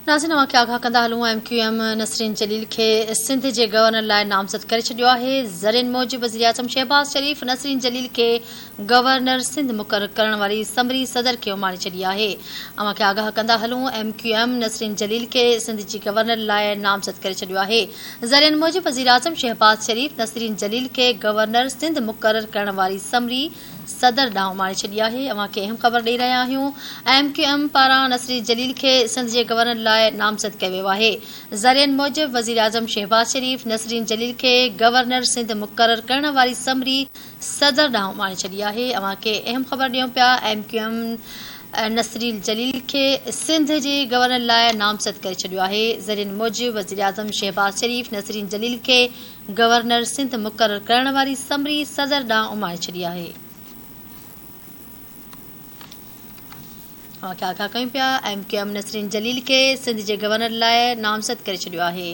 ناظرين اوهان کي آگاهه ڪندا هلون M Q M Nasreen Jalil کي سنڌ جي گورنر لاء نامزد ڪري ڇڏيو آهي. ذريعن موجب وزيراعظم شهباز شريف نسرين جليل کي گورنر سنڌ مقرر ڪرڻ واري سمري صدر کي اماڻي ڇڏي آهي. اوهان کي آگاهه ڪندا هلون M Q M Nasreen Jalil کي سنڌ جي گورنر لاء نامزد ڪري ڇڏيو آهي. ذريعن موجب وزيراعظم شهباز شريف نسرين جليل کي گورنر سنڌ مقرر ڪرڻ واري سمري صدر ڏانهن اماڻي ڇڏي آهي. اوهان کي اهم خبر ڏئي رهيا آهيون ايم ڪيو ايم پاران نصري جليل کي سنڌ جي گورنر لاء نامزد ڪيو ويو آهي. ذريعن موجب وزيراعظم شهباز شريف نسرين جليل کي گورنر سنڌ مقرر ڪرڻ واري سمري صدر ڏانهن اماڻي ڇڏي آهي. اوهان کي اهم خبر ڏيون پيا M Q M Nasreen Jalil کي سنڌ جي گورنر لاء نامزد ڪري ڇڏيو آهي. ذريعن موجب وزيراعظم شهباز شريف نسرين جليل کي گورنر سنڌ مقرر ڪرڻ واري سمري صدر ڏانهن اماڻي ڇڏي آهي. اوهان کي آگاهه ڪيون پيا، M Q M Nasreen Jalil کي سنڌ جي گورنر لاء نامزد ڪري ڇڏيو آهي.